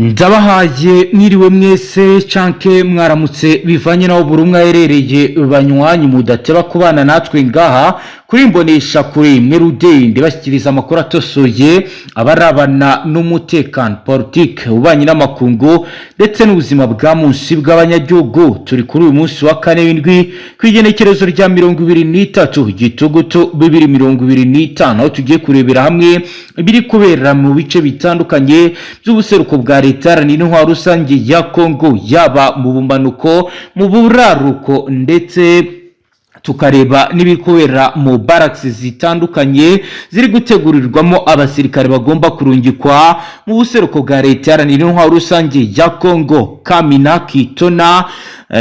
Ndabahaye mwiriwe mwese canke mwaramutse, bivanye naho buri umwe aherereye. Banywanyi mudateba kubana natwe ngaha kuri Mbonesha Kure imwe rudende, bashyikiriza amakuru atosoye abarabana n'umutekano, politike, ububanyi n'amakungu ndetse n'ubuzima bwa munsi bw'abanyagihugu. Turi kuri uyu munsi wa kane w'indwi, ku igenekerezo rya 23 Gitugutu 2025, aho tugiye kurebera hamwe ibiri kubera mu bice bitandukanye by'ubuseruko bwa Leta Iharanira Intwaro Rusange ya Kongo, yaba mu bumanuko, mu buraruko, ndetse tukareba n'ibiri kubera mu barracks zitandukanye ziri gutegurirwamo abasirikare bagomba kurungikwa mu buseruko bwa Leta Iharanira Intwaro Rusange ya Kongo, Kamina, Kitona,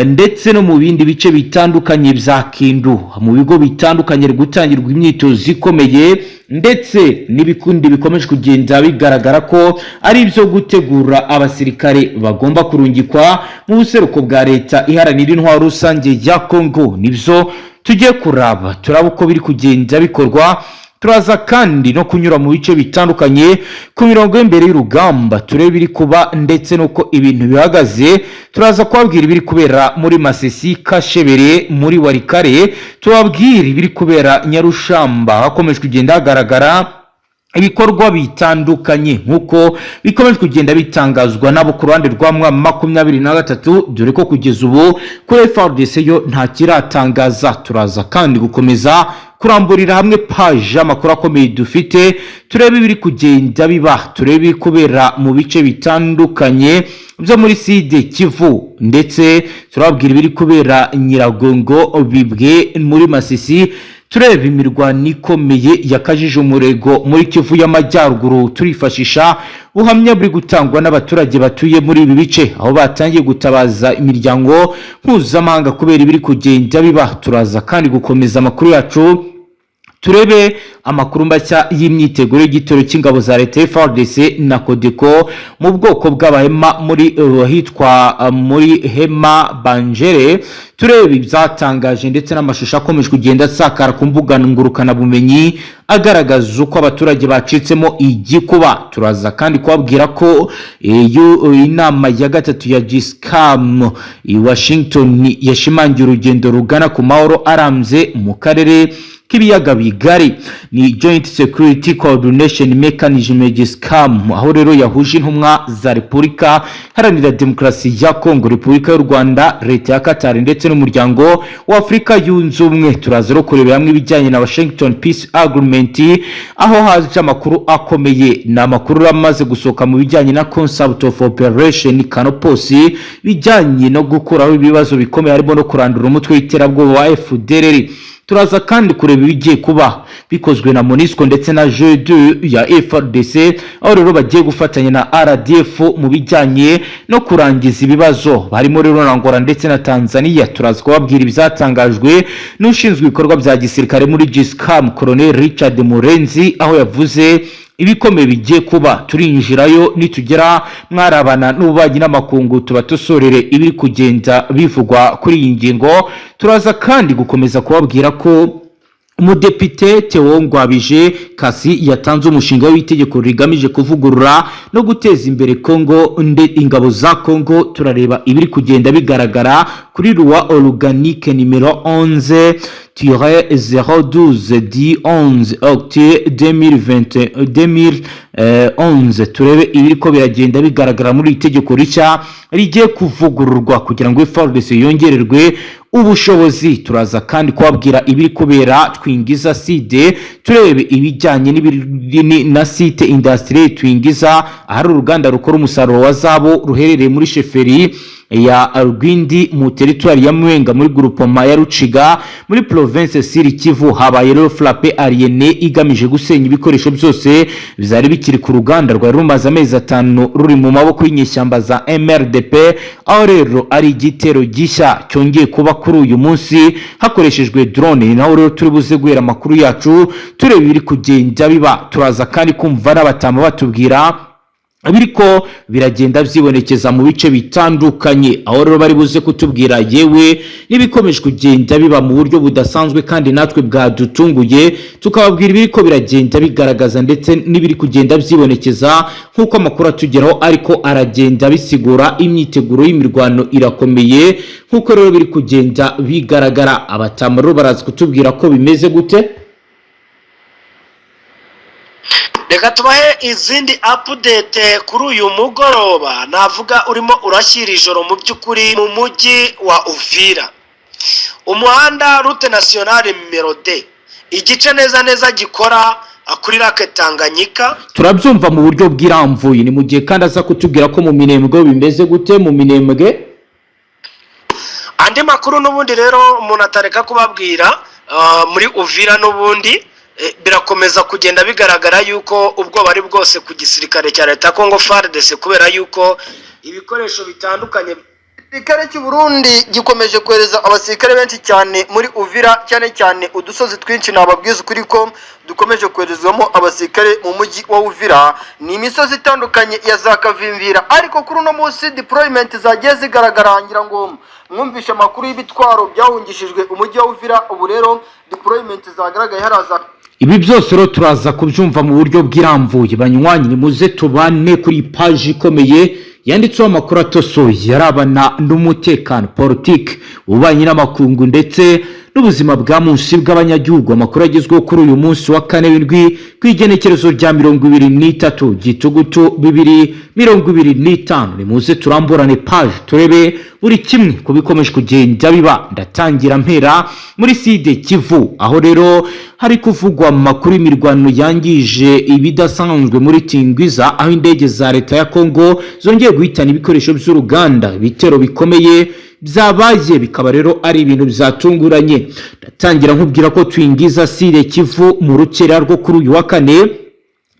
ndetse no mu bindi bice bitandukanye bya Kindu. Mu bigo bitandukanye hari gutangirwa imyitozo ikomeye, ndetse n'ibikundi bikomeje kugenda bigaragara ko ari ibyo gutegura abasirikare bagomba kurungikwa mu buseruko bwa Leta Iharanira Intwaro Rusange ya Kongo. Nibyo tugiye kuraba, turaba uko biri kugenda bikorwa. Turaza kandi no kunyura mu bice bitandukanye ku mirongo y'imbere y'urugamba, turebe ibiri kuba ndetse n'uko ibintu bihagaze. Turaza kubabwira ibiri kubera muri Masisi, Kashebere, muri Walikale, tubabwira ibiri kubera Nyarushamba, hakomeje kugenda hagaragara ibikorwa bitandukanye nk'uko bikomeje kugenda bitangazwa nabo ku ruhande rwa M23, dore ko kugeza ubu kuri FARDC yo nta kiratangaza. Turaza kandi gukomeza kuramburira hamwe paji amakuru akomeye dufite, turebe ibiri kugenda biba, turebe ibiri kubera mu bice bitandukanye byo muri Sud Kivu, ndetse turababwira ibiri kubera Nyiragongo, Bibwe, muri Masisi, tureba imirwano ikomeye yakajije umurego muri Kivu y'Amajyaruguru. Turifashisha ubuhamya buri gutangwa n'abaturage batuye muri ibi bice, aho batangiye gutabaza imiryango mpuzamahanga kubera ibiri kugenda biba. Turaza kandi gukomeza amakuru yacu, turebe amakuru mashya y'imyiteguro y'igitero cy'ingabo za leta, FARDC na CODECO, mu bwoko bw'Abahema muri ahitwa muri Hema Banjere. Turebe ibyatangaje ndetse n'amashusho akomeje kugenda asakara ku mbuga ngurukanabumenyi agaragaza uko abaturage bacitsemo igikuba. Turaza kandi kubabwira ko iyo inama ya gatatu ya GSCAM i Washington yashimangiye urugendo rugana ku mahoro arambye mu karere k'ibiyaga bigari. Ni Joint Security Coordination Mechanism, GSCAM, aho rero yahuje intumwa za Repubulika Iharanira Demokarasi ya Kongo, Repubulika y'u Rwanda, Leta ya Qatar ndetse n'Umuryango wa Afurika Yunze Ubumwe. Turaza rero kurebera hamwe ibijyanye na Washington Peace Agreement, aho haje amakuru akomeye. Ni amakuru amaze gusohoka mu bijyanye na Concept of Operation Canopus, bijyanye no gukuraho ibibazo bikomeye harimo no kurandura umutwe w'iterabwoba wa FDLR. Turaza kandi kureba ibigiye kuba bikozwe na MONUSCO ndetse na G2 ya FARDC, aho rero bagiye gufatanya na RDF mu bijyanye no kurangiza ibibazo barimo rero na Angola ndetse na Tanzania. Turaza kubabwira ibyatangajwe n'ushinzwe ibikorwa bya gisirikare muri GSCAM, Colonel Richard Murenzi, aho yavuze ibikomeye bigiye kuba. Turinjirayo nitugera mwarabana n'ububanyi n'amakungu, tuba tusorere ibiri kugenda bivugwa kuri iyi ngingo. Turaza kandi gukomeza kubabwira ko umudepite Theo Ngwabije Kasi yatanze umushinga w'itegeko rigamije kuvugurura no guteza imbere Kongo, ingabo za Kongo. Turareba ibiri kugenda bigaragara kuri loi organique numéro 11-012 du 11 octobre 2020 2011, turebe ibiri ko biragenda bigaragara muri iri tegeko rishya rigiye kuvugururwa kugira ngo FARDC yongererwe ubushobozi. Turaza kandi kubabwira ibiri kubera Twingiza Sud, turebe ibijyanye na site industrielle Twingiza, ahari uruganda rukora umusaruro wa zahabu ruherereye muri chefferie ya Rwindi, mu teritwari ya Mwenga, muri groupement ya Ruciga, muri province Sud Kivu. Habaye rero frappe aérienne igamije gusenya ibikoresho byose byari bikiri ku ruganda rwari rumaze amezi 5 ruri mu maboko y'inyeshyamba za MRDP, aho rero ari igitero gishya cyongeye kuba kuri uyu munsi hakoreshejwe drone. Ni naho rero turi buze guhera amakuru yacu, tureba ibiri kugenda biba. Turaza kandi kumva n'abatama batubwira Biriko biragenda vyibonekeza mu bice bitandukanye, aho rero bari buze kutubwira yewe n'ibikomeje kugenda biba mu buryo budasanzwe kandi natwe bwadutunguye, tukababwira ibiriko biragenda bigaragaza ndetse n'ibiri kugenda vyibonekeza nk'uko amakuru atugeraho ariko aragenda bisigura. Imyiteguro y'imirwano irakomeye nk'uko rero biri kugenda bigaragara. Abatama rero baraza kutubwira ko bimeze gute. Reka tubahe izindi update kuri uyu mugoroba, navuga urimo urashyira ijoro. Mu by'ukuri, mu mujyi wa Uvira, umuhanda route nationale numéro 2, igice neza neza gikora kuri Lake Tanganyika. Turabyumva mu buryo bwirambuye. Ni mu gihe kandi aza kutubwira ko mu Minembwe bimeze gute mu Minembwe. Andi makuru n'ubundi rero umuntu atareka kubabwira, muri Uvira n'ubundi birakomeza kugenda bigaragara yuko ubwoba ari bwose ku gisirikare cya leta ya Congo FARDC, kubera yuko ibikoresho bitandukanye Igisirikare cy'u Burundi gikomeje kohereza abasirikare benshi cyane muri Uvira, cyane cyane udusozi twinshi. Nababwiza ukuri ko dukomeje koherezwamo abasirikare mu mujyi wa Uvira, ni imisozi itandukanye ya za Kavimvira. Ariko kuri uno munsi deployment zagiye zigaragara, ngira ngo mwumvishe amakuru y'ibitwaro byahungishijwe umujyi wa Uvira. Ubu rero deployment zagaragaye haraza. Ibi byose rero turaza kubyumva mu buryo bwirambuye. Banywanyi, nimuze tubane kuri paji ikomeye yanditseho amakuru atosoye arabana n'umutekano, politiki, ububanyi n'amakungu ndetse n'ubuzima bwa munsi bw'abanyagihugu. Amakuru agezweho kuri uyu munsi wa kane w'indwi ku igenekerezo rya 23 Gitugutu 2025. Nimuze turamburane paji, turebe buri kimwe ku bikomeje kugenda biba. Ndatangira mpera muri Sud Kivu, aho rero hari kuvugwa amakuru y'imirwano yangije ibidasanzwe muri Tingwiza, aho indege za leta ya Kongo zongeye guhitana ibikoresho by'uruganda. Ibitero bikomeye byabaye, bikaba rero ari ibintu byatunguranye. Ndatangira nkubwira ko Twingiza, Sud Kivu, mu rukera rwo kuri uyu wa kane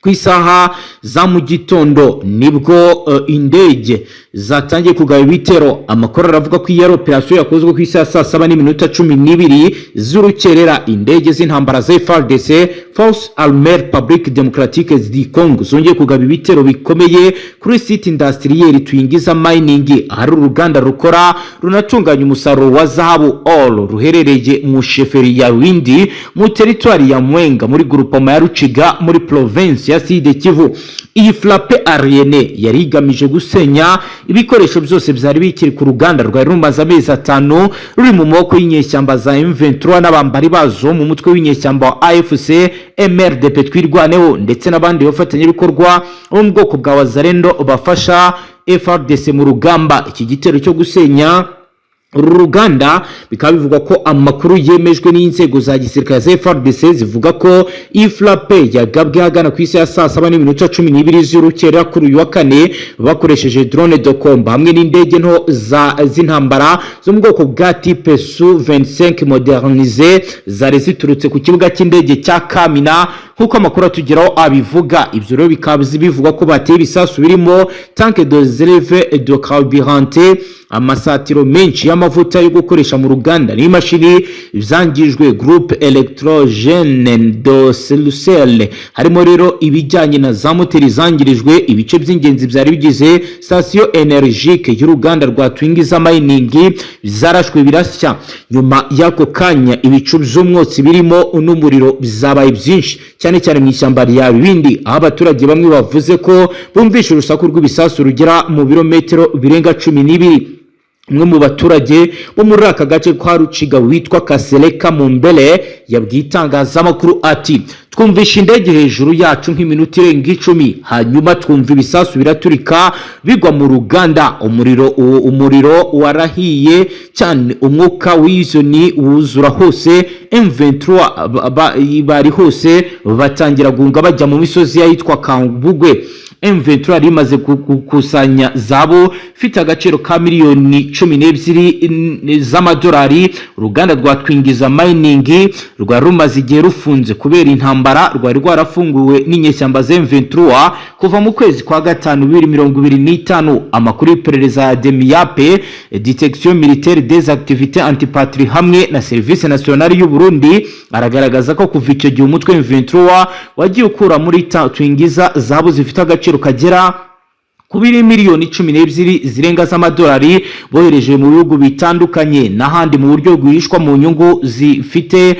ku isaha za mu gitondo nibwo indege zatangiye kugaba ibitero. Amakuru aravuga ko iyi ari operasiyo yakozwe ku isaha saa 7:12 z'urukerera. Indege z'intambara za FARDC, Force Armée République Démocratique du Congo, zongeye kugaba ibitero bikomeye kuri site industrielle Twingiza Mining, ahari uruganda rukora runatunganya umusaruro wa zahabu ore, ruherereye mu chefferie ya Rwindi, mu teritwari ya Mwenga, muri groupement ya Ruciga, muri province ya Sud Kivu. Iyi frappe aérienne yari igamije gusenya ibikoresho byose byari bikiri ku ruganda rwari rumaze amezi 5 ruri mu maboko y'inyeshyamba za M23 n'abambari bazo mu mutwe w'inyeshyamba wa AFC MRDP Twirwaneho, ndetse n'abandi bafatanyabikorwa bo mu bwoko bwa Wazalendo bafasha FARDC mu rugamba. Iki gitero cyo gusenya uru ruganda bikaba bivugwa ko amakuru yemejwe n'inzego za gisirikare za FARDC zivuga ko iyi frappe yagabwe ahagana ku isi ya saa 7:12 z'urukera kuri uyu wa kane, bakoresheje drone de combat hamwe n'indege nto z'intambara zo mu bwoko bwa type Su 25 modernisé, zari ziturutse ku kibuga cy'indege cya Kamina, nk'uko amakuru atugeraho abivuga. Ibyo rero bikaba bivugwa ko bateye ibisasu birimo tank de réserve de carburant, amasatiro menshi y'amavuta yo gukoresha mu ruganda n'imashini byangijwe, groupe électrogène de cellule, harimo rero ibijyanye na za moteri zangirijwe, ibice by'ingenzi byari bigize station énergique y'uruganda rwa Twingiza Mining zarashwe birashya. Nyuma y'ako kanya ibicu by'umwotsi birimo n'umuriro bizabaye byinshi, cyane cyane mu ishyamba rya Bibindi, aho abaturage bamwe bavuze ko bumvishe urusaku rw'ibisasu rugera mu birometero birenga 12. Umwe mu baturage bo muri aka gace kwa Ruciga witwa Kasereka Mumbere yabwiye itangazamakuru ati: "Twumvisha indege hejuru yacu nk'iminota irenga 10, hanyuma twumva ibisasu biraturika bigwa mu ruganda. Umuriro warahiye cyane, umwuka w'izoni wuzura hose. M23 bari hose, batangira guhunga bajya mu misozi y'ahitwa Kambugwe." M23 yari imaze gukusanya zabo ifite agaciro ka miliyoni 12 z'amadolari. Uruganda rwa Twingiza Mining rwari rumaze igihe rufunze kubera intambara. Rwari rwarafunguwe n'inyeshyamba za M23 kuva mu kwezi kwa gatanu 2025. Amakuru y'iperereza ya DEMIAP, Détection Militaire des Activités Antipatrie, hamwe na Service Nationale y'u Burundi aragaragaza ko kuva icyo gihe umutwe M23 wagiye ukura muri Twingiza zahabu zifite agaciro kagera Kubiri miliyoni 12 zirenga z'amadolari bohereje mu bihugu bitandukanye n'ahandi mu buryo rwihishwa, mu nyungu zifite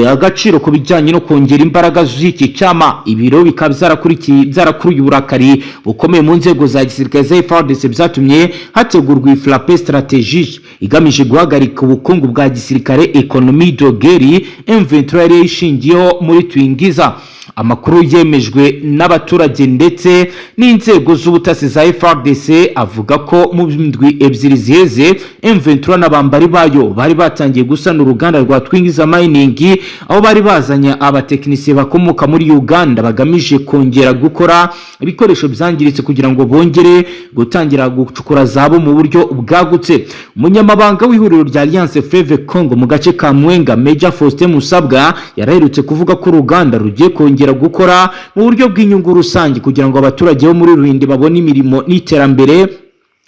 agaciro ku bijyanye no kongera imbaraga z'iki cyama. Ibiro bikaba byarakurikiye, byarakuruye uburakari bukomeye mu nzego za gisirikare za FARDC, byatumye hategurwa iyi frappe stratégique igamije guhagarika ubukungu bwa gisirikare, économie de guerre, M23 yari ishingiyeho muri Twingiza. Amakuru yemejwe n'abaturage ndetse n'inzego z'ubutasi za FARDC avuga ko mu ndwi 2 ziheze M23 n'abambari bayo bari batangiye gusana uruganda rwa Twingiza Mining, aho bari bazanye abatekinisiye bakomoka muri Uganda bagamije kongera gukora ibikoresho byangiritse kugira ngo bongere gutangira gucukura zahabu mu buryo bwagutse. Umunyamabanga w'ihuriro rya Alliance Fleuve Congo mu gace ka Mwenga, Major Faustin Musabwa, yaraherutse kuvuga ko uruganda rugiye kongera gukora mu buryo bw'inyungu rusange kugira ngo abaturage bo muri Ruhindi babone imirimo n'iterambere.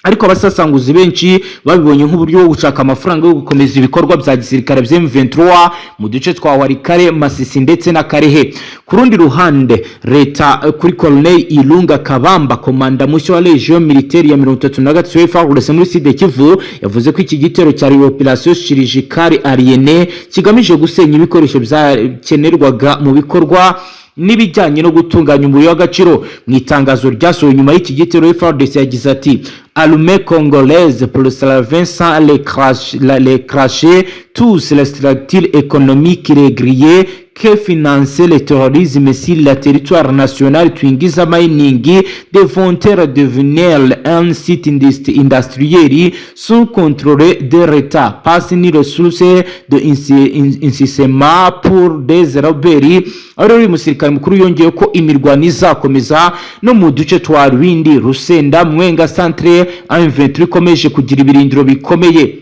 Ariko abasasanguzi benshi babibonye nk'uburyo bwo gushaka amafaranga yo gukomeza ibikorwa bya gisirikare bya M23 mu duce twa Walikale, Masisi ndetse na Kalehe. Ku rundi ruhande, leta kuri Colonel Ilunga Kabamba, komanda mushya wa Légion Militaire ya 33 FARDC muri Sud Kivu, yavuze ko iki gitero cya Operation Chirurgicale Aérienne kigamije gusenya ibikoresho byakenerwaga mu bikorwa n'ibijyanye no gutunganya umuriro w'agaciro. Mu itangazo ryasohowe nyuma y'iki gitero, FARDC yagize ati: "Armée congolaise poursuivra sans les cracher tous les structures économiques régulières que financer le terrorisme sur le territoire national. Twingiza Mining devait devenir un site industriel sous contrôle de l'État, pas une ressource de investissement pour des rebelles." Aho rero uyu musirikare mukuru yongeye ko imirwano izakomeza no mu duce twa Rwindi, Rusenda, Mwenga Centre, M23 ikomeje kugira ibirindiro bikomeye.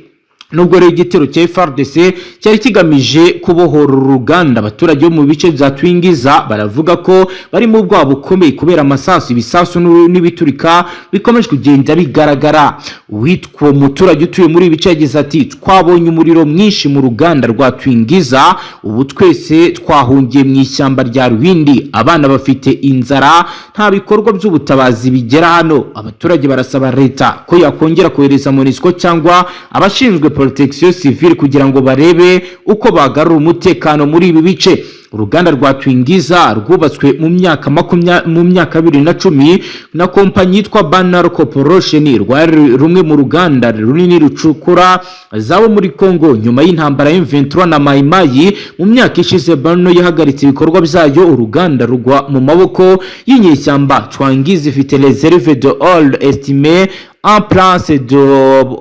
Nubwo rero igitero cya FARDC cyari kigamije kubohora uruganda, abaturage bo mu bice bya Twingiza baravuga ko bari mu bwoba bukomeye kubera amasasu, ibisasu n'ibiturika bikomeje kugenda bigaragara. Uwitwa umuturage utuye muri ibi bice yagize ati: "Twabonye umuriro mwinshi mu ruganda rwa Twingiza, ubu twese twahungiye mu ishyamba rya Rwindi, abana bafite inzara, nta bikorwa by'ubutabazi bigera hano." Abaturage barasaba leta ko yakongera kohereza MONUSCO cyangwa abashinzwe protection civile kugira ngo barebe uko bagarura umutekano muri ibi bice. Uruganda rwa Twingiza rwubatswe mu myaka 2010 na kompanyi yitwa Banner Corporation, rwari rumwe mu ruganda runini rucukura zahabu muri Congo. Nyuma y'intambara ya M23 na Mai Mai mu myaka ishize, Banner yahagaritse ibikorwa byayo, uruganda rugwa mu maboko y'inyeshyamba. Twingiza ifite réserve de or estimée en plus de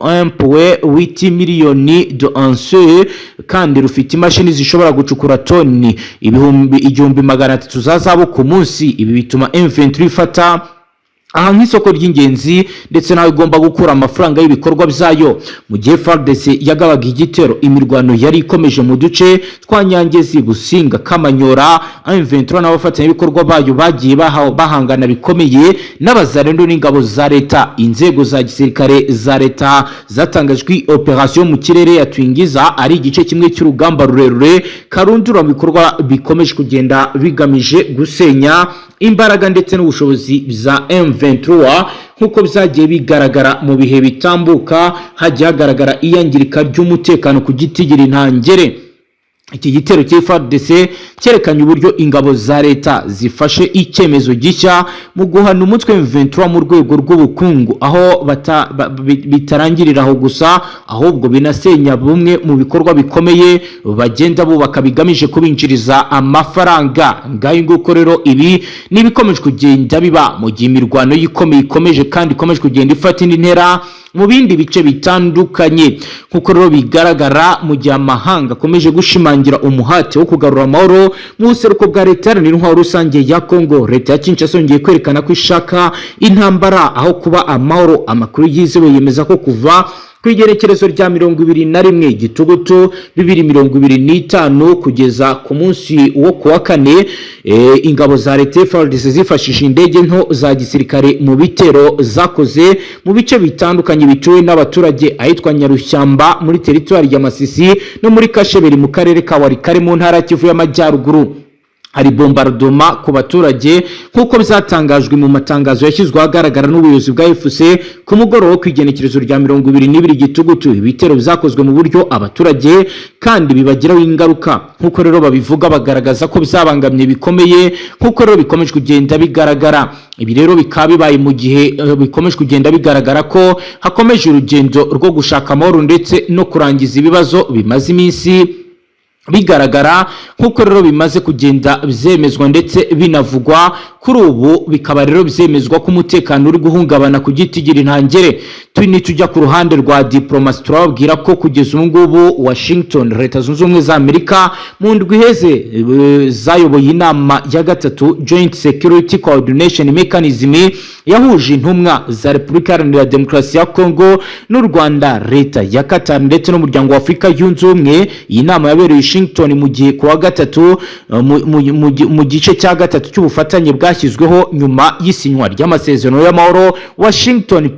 1.8 miliyoni de onces, kandi rufite imashini zishobora gucukura toni 1300 za zahabu ku munsi. Ibi bituma M23 ifata aha nk'isoko ry'ingenzi ndetse nawe igomba gukura amafaranga y'ibikorwa byayo. Mu gihe FARDC yagabaga igitero, imirwano yari ikomeje mu duce twa Nyangezi, Businga, Kamanyora. M23 n'abafatanyabikorwa bayo bagiye bahangana bikomeye n'abazarendo n'ingabo za leta. Inzego za gisirikare za leta zatangajwe operation mu kirere ya Twingiza ari igice kimwe cy'urugamba rurerure karundura mu bikorwa bikomeje kugenda bigamije gusenya imbaraga ndetse n'ubushobozi bya M23. Nk'uko byagiye bigaragara mu bihe bitambuka, hagiye hagaragara iyangirika ry'umutekano ku gitigiri ntangere. Iki gitero cya FARDC cyerekanye uburyo ingabo za leta zifashe icyemezo gishya mu guhana umutwe M23 mu rwego rw'ubukungu, aho bitarangirira aho gusa, ahubwo binasenya bumwe mu bikorwa bikomeye bagenda bubaka bigamije kubinjiriza amafaranga. Ngayo nguko rero, ibi ni ibikomeje kugenda biba mu gihe imirwano ikomeye ikomeje kandi ikomeje kugenda ifata indi ntera mu bindi bice bitandukanye. Nk'uko rero bigaragara, mu gihe amahanga akomeje gushimangira umuhate wo kugarura amahoro mu buseruko bwa Leta Iharanira Intwaro Rusange ya Kongo, leta ya Kinshasa yongeye kwerekana ko ishaka intambara aho kuba amahoro. Amakuru yizewe yemeza ko kuva ku igerekerezo rya 21 Gitugutu 2025 kugeza ku munsi wo kuwa kane, ingabo za leta FARDC zifashishije indege nto za gisirikare mu bitero zakoze mu bice bitandukanye bituwe n'abaturage, ahitwa Nyarushyamba muri teritwari ya Masisi no muri Kasheberi mu karere ka Walikale mu ntara ya Kivu y'Amajyaruguru. Hari bombardement ku baturage, nk'uko byatangajwe mu matangazo yashyizwe ahagaragara n'ubuyobozi bwa AFC ku mugoroba wo ku igenekerezo rya 22 Gitugutu. Ibitero byakozwe mu buryo abaturage kandi bibagiraho ingaruka, nk'uko rero babivuga, bagaragaza ko byabangamye bikomeye, nk'uko rero bikomeje kugenda bigaragara. Ibi rero bikaba bibaye mu gihe bikomeje kugenda bigaragara ko hakomeje urugendo rwo gushaka amahoro ndetse no kurangiza ibibazo bimaze iminsi bigaragara, nk'uko rero bimaze kugenda byemezwa ndetse binavugwa. Kuri ubu bikaba rero byemezwa ko umutekano uri guhungabana ku gitigiri ntangere. Nitujya ku ruhande rwa diplomasi, turababwira ko kugeza ubu ngubu Washington, Leta Zunze Ubumwe za Amerika, mu ndwi iheze zayoboye inama ya gatatu Joint Security Coordination Mechanism yahuje intumwa za Repubulika Iharanira Demokarasi ya Kongo n'u Rwanda, Leta ya Qatar ndetse n'Umuryango wa Afurika Yunze Ubumwe. Iyi nama yabereye Washington mu gihe ku wa gatatu mu gice cya gatatu cy'ubufatanye bwashyizweho nyuma y'isinywa ry'amasezerano y'amahoro, Washington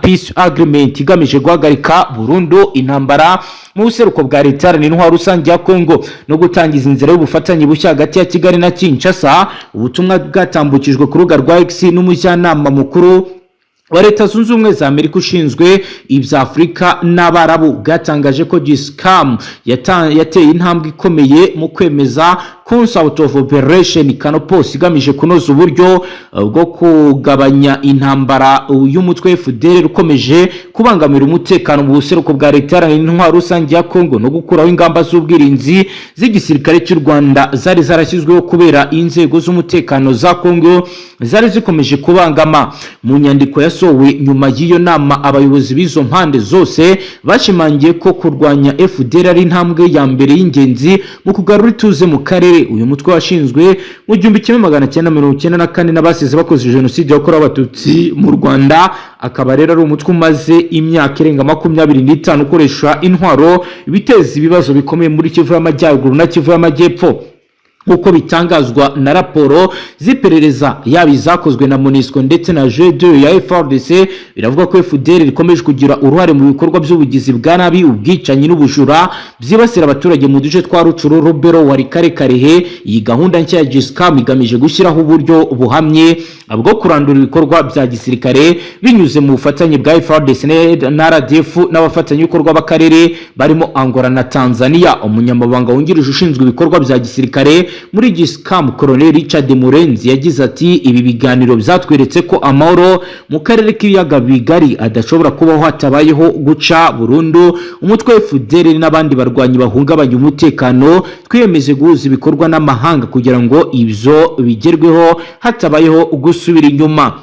Peace Agreement, igamije guhagarika burundu intambara mu buseruko bwa Leta Iharanira Intwaro Rusange ya Kongo no gutangiza inzira y'ubufatanye bushya hagati ya Kigali na Kinshasa. Ubutumwa bwatambukijwe ku rubuga rwa X n'umujyanama mukuru wa Leta Zunze Ubumwe za Amerika ushinzwe ibya Afurika n'Abarabu bwatangaje ko GSCAM yateye intambwe ikomeye mu kwemeza Concept of Operation Canopus, igamije kunoza uburyo bwo kugabanya intambara y'umutwe FDLR ukomeje kubangamira umutekano mu buseruko bwa Leta Iharanira Intwaro Rusange ya Kongo no gukuraho ingamba z'ubwirinzi z'igisirikare cy'u Rwanda zari zarashyizweho kubera inzego z'umutekano za Kongo zari zikomeje kubangama. Mu nyandiko yasohowe nyuma y'iyo nama, abayobozi b'izo mpande zose bashimangiye ko kurwanya FDLR ari intambwe ya mbere y'ingenzi mu kugarura ituze mu karere. Uyu mutwe washinzwe mu 1994 n'abasize bakoze Jenoside yakorewe Abatutsi mu Rwanda, akaba rero ari umutwe umaze imyaka irenga 25 ukoresha intwaro, biteza ibibazo bikomeye muri Kivu y'Amajyaruguru na Kivu y'Amajyepfo, nk'uko bitangazwa na raporo z'iperereza, yaba izakozwe na MONUSCO ndetse na G2 ya FARDC. Biravuga ko FDLR rikomeje kugira uruhare mu bikorwa by'ubugizi bwa nabi, ubwicanyi n'ubujura byibasira abaturage mu duce twa Rutshuru, Lubero, Walikale, Kalehe. Iyi gahunda nshya ya GSCAM igamije gushyiraho uburyo buhamye bwo kurandura ibikorwa bya gisirikare binyuze mu bufatanye bwa FARDC na RDF n'abafatanyabikorwa b'akarere barimo Angola na Tanzania. Umunyamabanga wungirije ushinzwe ibikorwa bya gisirikare muri GSCAM, Colonel Richard Murenzi, yagize ati: "Ibi biganiro byatweretse ko amahoro mu karere k'Ibiyaga Bigari adashobora kubaho hatabayeho guca burundu umutwe FDLR n'abandi barwanyi bahungabanya umutekano. Twiyemeje guhuza ibikorwa n'amahanga kugira ngo ibyo bigerweho hatabayeho gusubira inyuma."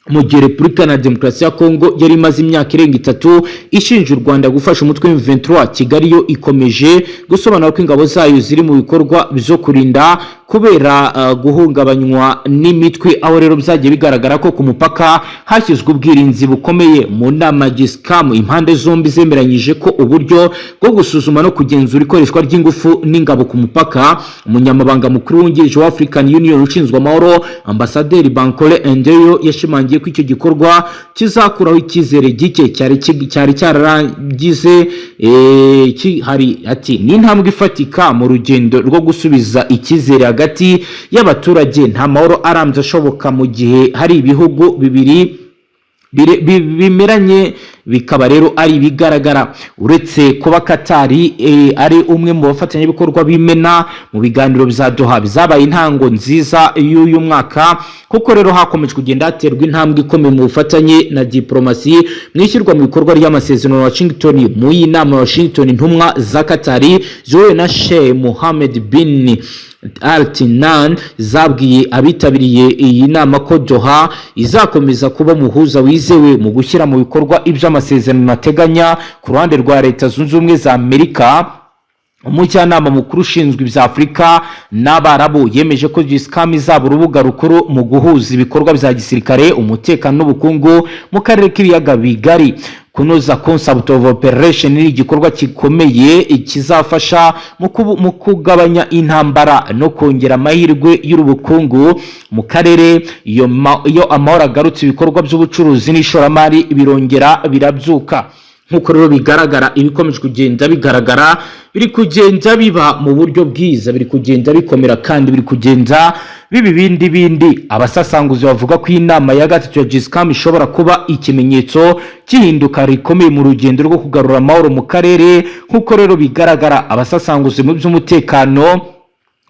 Mu gihe Repubulika na Demokarasi ya Kongo yari imaze imyaka irenga 3 ishinja u Rwanda gufasha umutwe M23, Kigali yo ikomeje gusobanura ko ingabo zayo ziri mu bikorwa byo kurinda kubera guhungabanywa n'imitwe, aho rero byagiye bigaragara ko ku mupaka hashyizwe ubwirinzi bukomeye. Mu nama GSCAM, impande zombi zemeranyije ko uburyo bwo gusuzuma no kugenzura ikoreshwa ry'ingufu n'ingabo ku mupaka. Umunyamabanga mukuru wungirije wa African Union ushinzwe amahoro, Ambasaderi Bankole Oyedeji, yashimangiye ko icyo gikorwa kizakuraho icyizere gike cyari cyaragize hari. Ati: "Ni intambwe ifatika mu rugendo rwo gusubiza icyizere hagati y'abaturage. Nta mahoro arambye ashoboka mu gihe hari ibihugu bibiri bimeranye." Bikaba rero ari ibigaragara, uretse kuba Katari ari umwe mu bafatanyabikorwa b'imena mu biganiro bya Doha, bizabaye intango nziza y'uyu mwaka, kuko rero hakomeje kugenda haterwa intambwe ikomeye mu bufatanye na diplomasi mu ishyirwa mu bikorwa ry'amasezerano ya Washington. Mu iyi nama ya Washington, intumwa za Katari ziyobowe na Sheikh Mohammed bin Al Thani zabwiye abitabiriye iyi nama ko Doha izakomeza kuba umuhuza wizewe mu gushyira mu bikorwa ibyo amasezerano ateganya. Ku ruhande rwa Leta Zunze Ubumwe za Amerika, umujyanama mukuru ushinzwe ibya Afurika n'Abarabu yemeje ko GSCAM izaba urubuga rukuru mu guhuza ibikorwa bya gisirikare, umutekano n'ubukungu mu karere k'Ibiyaga Bigari. Kunoza Concept of Operation ni igikorwa gikomeye kizafasha mu kugabanya intambara no kongera amahirwe y'ubukungu mu karere. Iyo amahoro agarutse, ibikorwa by'ubucuruzi n'ishoramari birongera birabyuka. Nk'uko rero bigaragara, ibikomeje kugenda bigaragara biri kugenda biba mu buryo bwiza, biri kugenda bikomera kandi biri kugenda biba ibindi bindi. Abasasanguzi bavuga ko inama ya gatatu ya GSCAM ishobora kuba ikimenyetso cy'ihinduka rikomeye mu rugendo rwo kugarura amahoro mu karere. Nk'uko rero bigaragara, abasasanguzi mu by'umutekano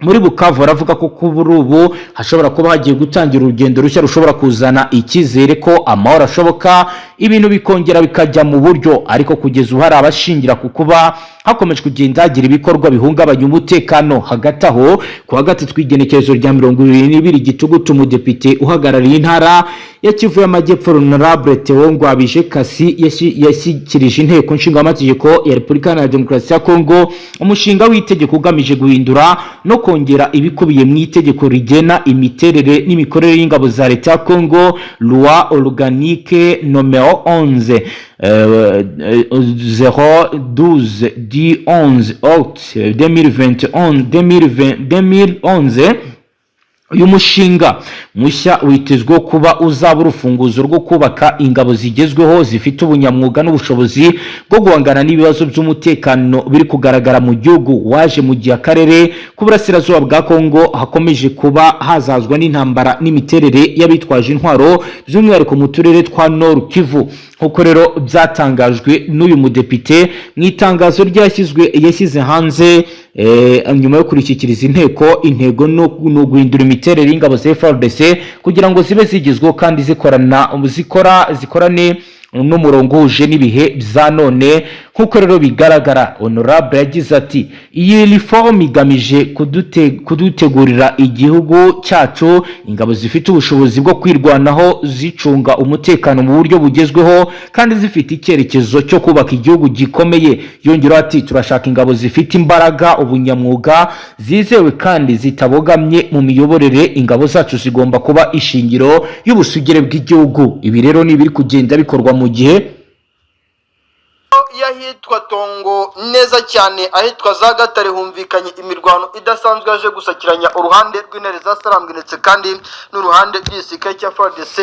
muri Bukavu baravuga ko kuri ubu hashobora kuba hagiye gutangira urugendo rushya rushobora kuzana icyizere ko amahoro ashoboka, ibintu bikongera bikajya mu buryo. Ariko kugeza ubu hari abashingira ku kuba hakomeje kugenda hagira ibikorwa bihungabanya umutekano. Hagati aho, ku wa gatatu, igenekerezo rya 22 Gitugutu, umudepite uhagarariye intara ya Kivu y'Amajyepfo, Honorable Theo Ngwabije Kasi, yashyikirije Inteko Nshingamategeko ya Repubulika Iharanira Demokarasi ya Kongo umushinga w'itegeko ugamije guhindura no kongera ibikubiye mu itegeko rigena imiterere n'imikorere y'ingabo za leta ya Kongo, loi organique numéro 11 012 du 11 août 2021, 2020, 2011. Uyu mushinga mushya witezweho kuba uzaba urufunguzo rwo kubaka ingabo zigezweho, zifite ubunyamwuga n'ubushobozi bwo guhangana n'ibibazo by'umutekano biri kugaragara mu gihugu. Waje mu gihe akarere k'uburasirazuba bwa Kongo hakomeje kuba hazazwa n'intambara n'imiterere y'abitwaje intwaro, by'umwihariko mu turere twa Nord Kivu. Nk'uko rero byatangajwe n'uyu mudepite mu itangazo ryashyizwe yashyize hanze nyuma yo kurishyikiriza inteko, intego ni uguhindura imiterere y'ingabo za FARDC kugira ngo zibe zigezweho kandi zikorana zikora zikorane n'umurongo uhuje n'ibihe bya none. Nk'uko rero bigaragara, honorable yagize ati: "Iyi réforme igamije kudutegurira igihugu cyacu ingabo zifite ubushobozi bwo kwirwanaho, zicunga umutekano mu buryo bugezweho kandi zifite icyerekezo cyo kubaka igihugu gikomeye." Yongeraho ati: "Turashaka ingabo zifite imbaraga, ubunyamwuga, zizewe kandi zitabogamye mu miyoborere. Ingabo zacu zigomba kuba ishingiro y'ubusugire bw'igihugu." Ibi rero ni ibiri kugenda bikorwa mu gihe y'ahitwa Tongo neza cyane, ahitwa za Gatare, humvikanye imirwano idasanzwe yaje gusakiranya uruhande rw'intare za Sarambwe ndetse kandi n'uruhande rw'igisirikare cya FARDC,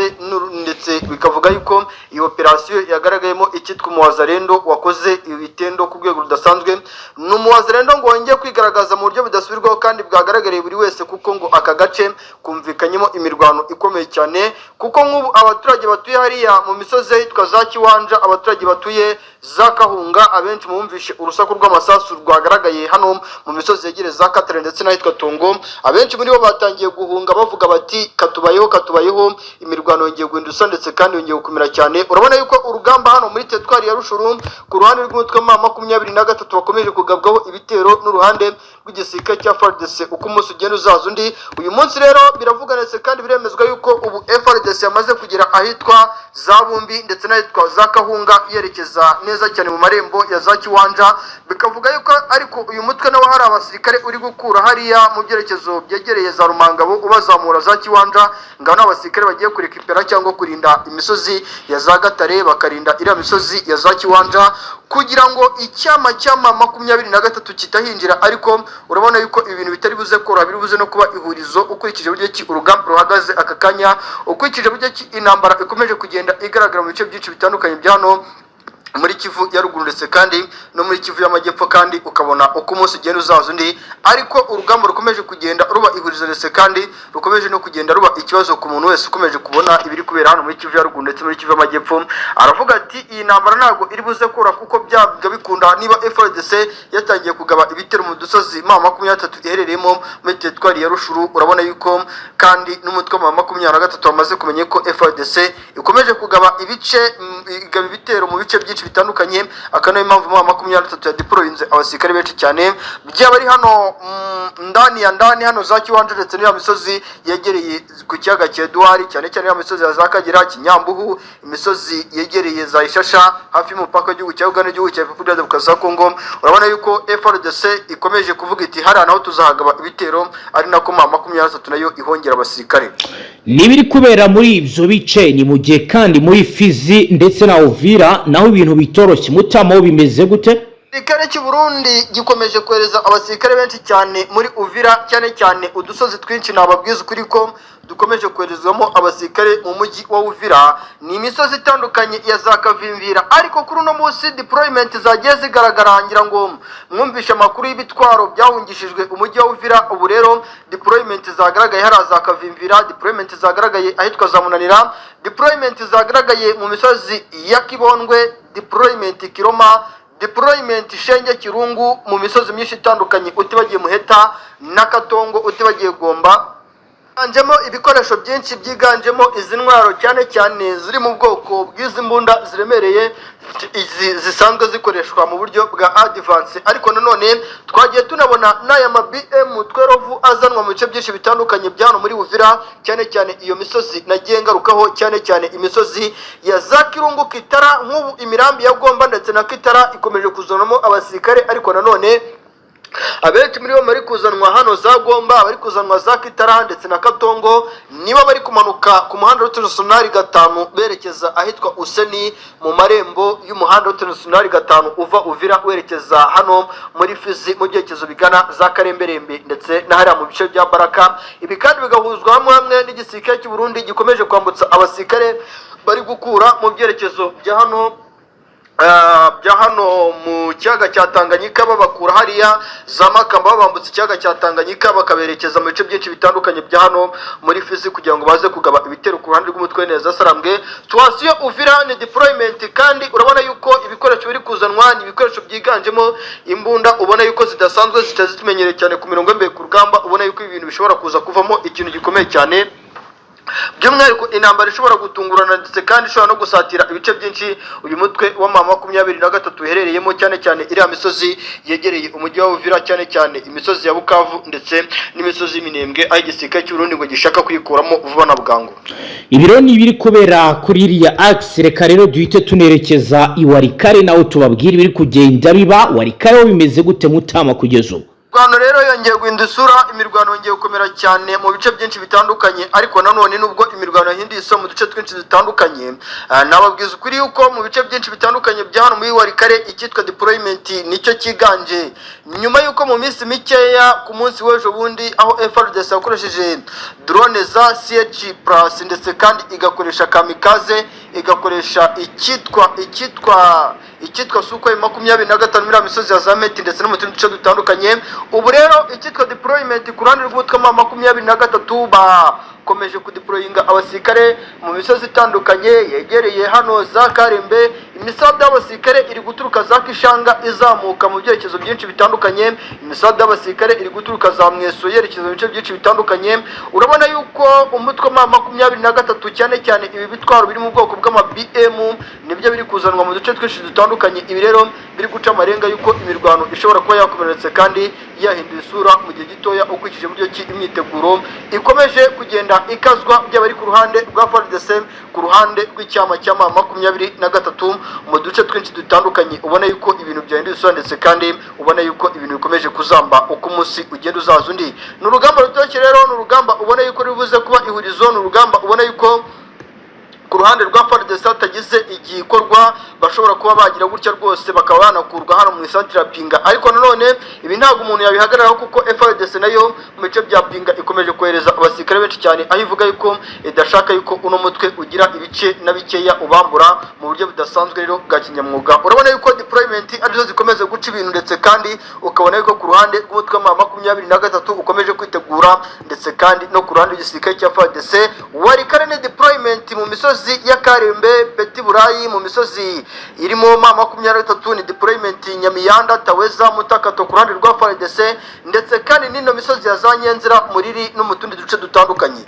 ndetse bikavuga yuko iyi operasiyo yagaragayemo icyitwa umuwazarendo wakoze ibitendo ku rwego rudasanzwe. Ni umuwazarendo ngo wongeye kwigaragaza mu buryo budasubirwaho kandi bwagaragariye buri wese, kuko ngo aka gace kumvikanyemo imirwano ikomeye cyane, kuko nk'ubu abaturage batuye hariya mu misozi ahitwa za Kiwanja, abaturage batuye za Kahunga, abenshi mumvishe urusaku rw'amasasu rwagaragaye hano mu misozi yegereye za Katare ndetse n'ahitwa Tongo, abenshi muri bo batangiye guhunga bavuga bati: "Katubayeho, katubayeho, imirwano yongeye guhinduka ndetse kandi yongeye gukomera cyane." Urabona yuko urugamba hano muri teritwari ya Rushuru, ku ruhande rw'umutwe wa 23, bakomeje kugabwaho ibitero n'uruhande rw'igisirikare cya FARDC uko umunsi ugenda uzaza undi. Uyu munsi rero biravuga ndetse kandi biremezwa yuko ubu FARDC yamaze kugera ahitwa za Bumbi ndetse n'ahitwa za Kahunga, yerekeza neza cyane mu marembo ya za Kiwanja. Bikavuga yuko ariko uyu mutwe nawo hari abasirikare uri gukura hariya mu byerekezo byegereye za Rumangabo, ubazamura za Kiwanja. Ngabo ni abasirikare bagiye kurekipera cyangwa kurinda imisozi ya za Gatare, bakarinda iriya misozi ya za Kiwanja kugira ngo icyama cyama 23 kitahinjira. Ariko urabona yuko ibintu bitari buze koroha, biri buze no kuba ihurizo ukurikije uburyo ki urugamba ruhagaze aka kanya, ukurikije uburyo ki intambara ikomeje kugenda igaragara mu bice byinshi bitandukanye bya hano muri Kivu ya Ruguru ndetse kandi no muri Kivu y'Amajyepfo, kandi ukabona uko umunsi ugenda uzaza undi, ariko urugamba rukomeje kugenda ruba ihurizo ndetse kandi rukomeje no kugenda ruba ikibazo ku muntu wese ukomeje kubona ibiri kubera hano muri Kivu ya Ruguru ndetse muri Kivu y'Amajyepfo. Aravuga ati: "Iyi ntambara ntabwo iri buze kora, kuko byabwa bikunda niba FARDC yatangiye kugaba ibitero mu dusozi M23 iherereyemo muri teritwari ya Rushuru." Urabona yuko kandi n'umutwe wa 23 wamaze kumenya ko FARDC ikomeje kugaba ibice igaba ibitero mu bice byinshi bitandukanye, akaba niyo mpamvu M23 yadeployinze abasirikare benshi cyane, byaba ari hano ndani ya ndani hano za Kiwanja ndetse n'iya misozi yegereye ku kiyaga cya Edouard, cyane cyane ya misozi ya za Kagera, Kinyambuhu, imisozi yegereye za Ishasha hafi y'umupaka w'igihugu cya Uganda n'igihugu cya Repubulika ya Demokarasi ya Kongo. Urabona yuko FARDC ikomeje kuvuga iti: "Hariya naho tuzahagaba ibitero," ari nako M23 nayo ihongera abasirikare. N'ibiri kubera muri ibyo bice ni mu gihe kandi muri Fizi ndetse na Uvira naho ibintu bitoroshye. Mutama, ho bimeze gute? Igisirikare cy'u Burundi gikomeje kohereza abasirikare benshi cyane muri Uvira, cyane cyane udusozi twinshi nababwiza ukuri ko dukomeje koherezwamo abasirikare mu mujyi wa Uvira. Ni imisozi itandukanye ya za Kavimvira, ariko kuri uno munsi deployment zagiye zigaragara. Ngira ngo mwumvishe amakuru y'ibitwaro byahungishijwe umujyi wa Uvira. Ubu rero deployment zagaragaye hariya za Kavimvira, deployment zagaragaye ahitwa za Munanira, deployment zagaragaye mu misozi ya Kibondwe, deployment Kiroma, deployment Shenge, Kirungu, mu misozi myinshi itandukanye, utibagiye Muheta na Katongo, utibagiye Gomba. Higanjemo ibikoresho byinshi, byiganjemo izi ntwaro, cyane cyane ziri mu bwoko bw'izi mbunda ziremereye, izi zisanzwe zikoreshwa mu buryo bwa advance. Ariko nanone twagiye tunabona n'aya ma BM 12 azanwa mu bice byinshi bitandukanye bya hano muri Uvira, cyane cyane iyo misozi nagiye ngarukaho, cyane cyane imisozi ya za Kirungu, Kitara. Nk'ubu imirambi ya Gomba ndetse na Kitara ikomeje kuzanamo abasirikare, ariko nanone abenshi muri bo bari kuzanwa hano za Gomba, bari kuzanwa za Kitara ndetse na Katongo, nibo bari kumanuka ku muhanda route nationale 5 berekeza ahitwa Useni, mu marembo y'umuhanda route nationale 5 uva Uvira werekeza hano muri Fizi, mu byerekezo bigana za Karemberembe ndetse na hariya mu bice bya Baraka. Ibi kandi bigahuzwa hamwe n'igisirikare cy'u Burundi gikomeje kwambutsa abasirikare bari gukura mu byerekezo bya hano mu kiyaga cya Tanganyika, babakura hariya za Makamba, babambutsa ikiyaga cya Tanganyika, bakaberekeza mu bice byinshi bitandukanye bya hano muri Fizi kugira ngo baze kugaba ibitero ku ruhande rw'umutwe neza Sarambwe. Situation Uvira ni deployment, kandi urabona yuko ibikoresho biri kuzanwa ni ibikoresho byiganjemo imbunda, ubona yuko zidasanzwe, zitari zitumenyereye cyane ku mirongo y'imbere ku rugamba. Ubona yuko ibintu bishobora kuza kuvamo ikintu gikomeye cyane, by'umwihariko intambara ishobora gutungurana ndetse kandi ishobora no gusatira ibice byinshi uyu mutwe wa M23 uherereyemo, cyane cyane iriya misozi yegereye umujyi wa Uvira, cyane cyane imisozi ya Bukavu ndetse n'imisozi y'Iminembwe, aho igisirikare cy'u Burundi ngo gishaka kuyikuramo vuba na bwangu. Ibiro ni ibiri kubera kuri iriya axe. Reka rero duhite tunerekeza i Walikale, nawe tubabwire ibiri kugenda biba. Walikale ho bimeze gute, Mutama, kugeza ubu? Imirwano rero yongeye guhinda isura, imirwano yongeye gukomera cyane mu bice byinshi bitandukanye. Ariko nanone nubwo imirwano yahinduye isura mu duce twinshi dutandukanye, nababwiza ukuri yuko mu bice byinshi bitandukanye bya hano muri Walikale icyitwa deployment nicyo cyiganje, nyuma yuko mu minsi mikeya ku munsi w'ejo bundi aho FARDC yakoresheje drone za CH plus, ndetse kandi igakoresha kamikaze, igakoresha icyitwa Sukhoi 25 muri misozi ya za Meti ndetse no mu tundi duce dutandukanye. Ubu rero icyitwa deployment ku ruhande rw'umutwe wa 23, bakomeje kudeployinga abasirikare mu misozi itandukanye yegereye hano za Karembe. Imisada y'abasirikare iri guturuka za Kishanga izamuka mu byerekezo byinshi bitandukanye, imisada y'abasirikare iri guturuka za Mweso yerekeza mu bice byinshi bitandukanye. Urabona yuko umutwe wa 23, cyane cyane ibi bitwaro biri mu bwoko bw'ama BM, nibyo biri kuzanwa mu duce twinshi dutandukanye. Ibi rero biri guca amarenga yuko imirwano ishobora kuba yakomeretse kandi yahinduye isura mu gihe gitoya, ukurikije uburyo ki imyiteguro ikomeje kugenda ikazwa, byaba ari ku ruhande rwa FARDC, ku ruhande rw'icyama cya M23, mu duce twinshi dutandukanye. Ubona yuko ibintu byahinduye isura ndetse kandi ubona yuko ibintu bikomeje kuzamba uko umunsi ugenda uzaza undi. Ni urugamba rutoshye rero, ni urugamba ubona yuko rubuze kuba ihurizo, ni urugamba ubona yuko ku ruhande rwa FARDC hatagize igikorwa bashobora kuba bagira gutya rwose bakaba banakurwa hano mu isantire ya Pinga. Ariko nanone ibi ntabwo umuntu yabihagararaho, kuko FARDC nayo mu bice bya Pinga ikomeje kohereza abasirikare benshi cyane, aho ivuga yuko idashaka yuko uno mutwe ugira ibice na bikeya ubambura mu buryo budasanzwe rero bwa kinyamwuga. Urabona yuko deployment arizo zikomeza guca ibintu, ndetse kandi ukabona yuko ku ruhande rw'umutwe wa 23 ukomeje kwitegura, ndetse kandi no ku ruhande rw'igisirikare cya FARDC. Walikale ni deployment mu misozi ya Karembe, Petit Burayi, mu misozi irimo M23 ni deployment Nyamiyanda, Taweza, Mutakato ku ruhande rwa FARDC, ndetse kandi n'ino misozi ya za Nyenzira, Muriri no mu tundi duce dutandukanye.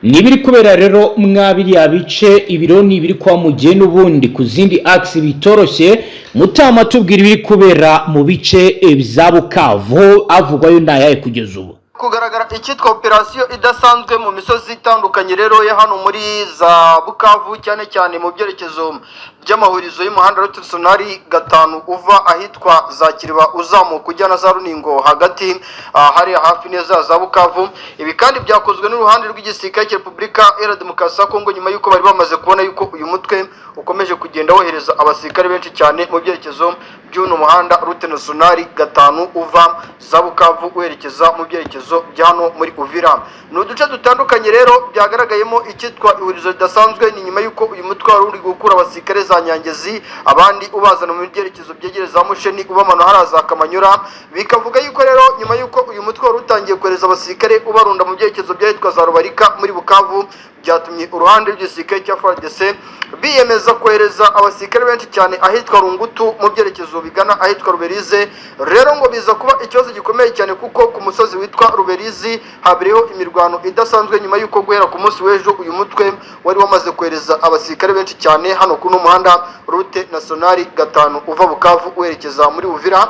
Nibiri kubera rero mwa biriya bice, ibiro ni ibiri kwa mugihe n'ubundi ku zindi axe bitoroshye. Mutama, tubwira ibiri kubera mu bice bya Bukavu, avugwayo ntayaye kugeza ubu? Kugaragara icyitwa operasiyo idasanzwe mu misozi itandukanye rero ya hano muri za Bukavu, cyane cyane mu byerekezo by'amahurizo y'umuhanda route nationale 5 uva ahitwa za Kiriba uzamuka ujya na za Runingo hagati, hariya hafi neza za Bukavu. Ibi kandi byakozwe n'uruhande rw'igisirikare cya Repubulika Iharanira Demokarasi ya Kongo, nyuma y'uko bari bamaze kubona yuko uyu mutwe ukomeje kugenda wohereza abasirikare benshi cyane mu byerekezo by'uno muhanda route nationale 5 uva za Bukavu werekeza mu byerekezo bya hano muri Uvira. Ni uduce dutandukanye rero byagaragayemo icyitwa ihurizo ridasanzwe. Ni nyuma y'uko uyu mutwe wari uri gukura abasirikare za Nyangezi, abandi ubazana mu byerekezo byegereza za Musheni, ubamanura hariya za Kamanyura. Bikavuga yuko rero nyuma y'uko uyu mutwe wari utangiye kohereza abasirikare ubarunda mu byerekezo byahitwa za Rubarika muri Bukavu, byatumye uruhande rw'igisirikare cya FARDC biyemeza kohereza abasirikare benshi cyane ahitwa Rungutu mu byerekezo bigana ahitwa Ruberize. Rero ngo biza kuba ikibazo gikomeye cyane, kuko ku musozi witwa Ruberizi habereyeho imirwano idasanzwe, nyuma y'uko guhera ku munsi w'ejo uyu mutwe wari wamaze kohereza abasirikare benshi cyane hano kuri uno muhanda route nationale 5 uva Bukavu werekeza muri Uvira.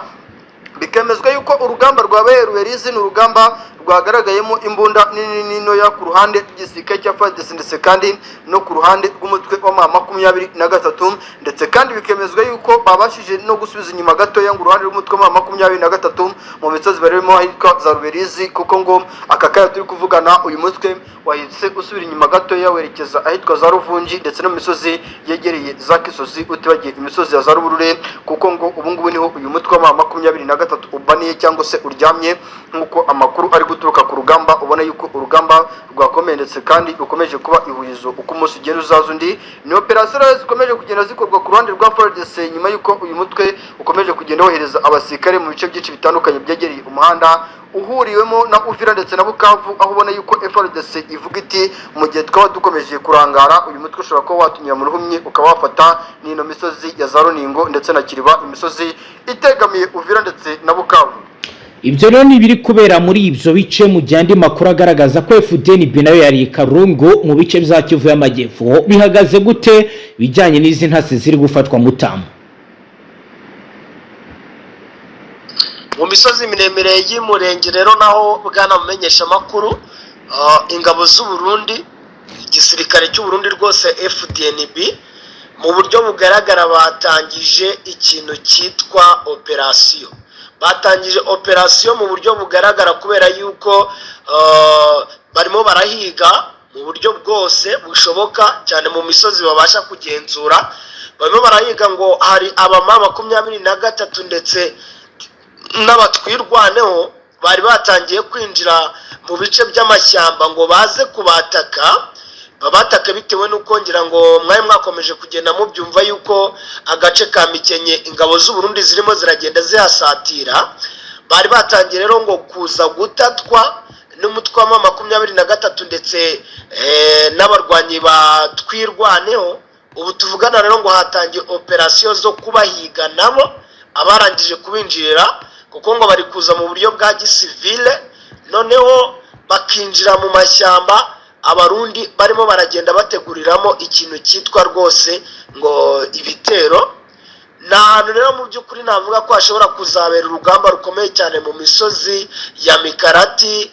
Bikemezwa yuko urugamba rwabaye Ruberizi ni urugamba rwagaragayemo imbunda nini n'intoya ku ruhande rw'igisirikare cya FARDC, ndetse kandi no ku ruhande rw'umutwe wa M23. Ndetse kandi bikemezwa yuko babashije no gusubiza inyuma gatoya ngo uruhande rw'umutwe wa M23 mu misozi barimo ahitwa za Ruberizi, kuko ngo aka kanya turi kuvugana uyu mutwe wahise usubira inyuma gatoya werekeza ahitwa za Ruvungi, ndetse no mu misozi yegereye za Kisozi, utibagiye imisozi ya za Ruburure, kuko ngo ubu ngubu niho uyu mutwe wa M23 ubaniye cyangwa se uryamye. Nk'uko amakuru ari guturuka ku rugamba, ubona yuko urugamba rwakomeye, ndetse kandi rukomeje kuba ihurizo uko umunsi ugenda uzaza undi. Ni operasiyo rero zikomeje kugenda zikorwa ku ruhande rwa FARDC, nyuma y'uko uyu mutwe ukomeje kugenda wohereza abasirikare mu bice byinshi bitandukanye byegereye umuhanda uhuriwemo na Uvira ndetse na Bukavu, aho ubona yuko FARDC ivuga iti: "Mu gihe twaba dukomeje kurangara, uyu mutwe ushobora kuba watunyura mu ruhumyi ukaba wafata n'ino misozi ya za Runingo ndetse na Kiriba, imisozi itegamiye Uvira ndetse na Bukavu." Ibyo rero ni ibiri kubera muri ibyo bice, mu gihe andi makuru agaragaza ko FDNB nayo yari Karungu mu bice bya Kivu y'Amajyepfo. Bihagaze gute bijyanye n'izi ntasi ziri gufatwa, Mutamu? Mu misozi miremire y'Umurenge rero naho, bwana mumenyeshamakuru, ingabo z'u Burundi, igisirikare cy'u Burundi rwose FDNB, mu buryo bugaragara batangije ikintu cyitwa operasiyo. Batangije operasiyo mu buryo bugaragara kubera yuko barimo barahiga mu buryo bwose bushoboka cyane mu misozi babasha kugenzura. Barimo barahiga ngo hari abama 23 ndetse n'abatwirwaneho bari batangiye kwinjira mu bice by'amashyamba ngo baze kubataka, babataka bitewe n'uko ngira ngo mwari mwakomeje kugenda mubyumva yuko agace ka Mikenke ingabo z'u Burundi zirimo ziragenda zihasatira. Bari batangiye rero ngo kuza gutatwa n'umutwe wa 23 ndetse n'abarwanyi ba Twirwaneho. Ubu tuvugana rero ngo hatangiye operasiyo zo kubahiga nabo abarangije kubinjirira, kuko ngo bari kuza mu buryo bwa gisivile, noneho bakinjira mu mashyamba Abarundi barimo baragenda bateguriramo ikintu cyitwa rwose ngo ibitero. Ni ahantu rero mu by'ukuri navuga ko hashobora kuzabera urugamba rukomeye cyane mu misozi ya Mikarati,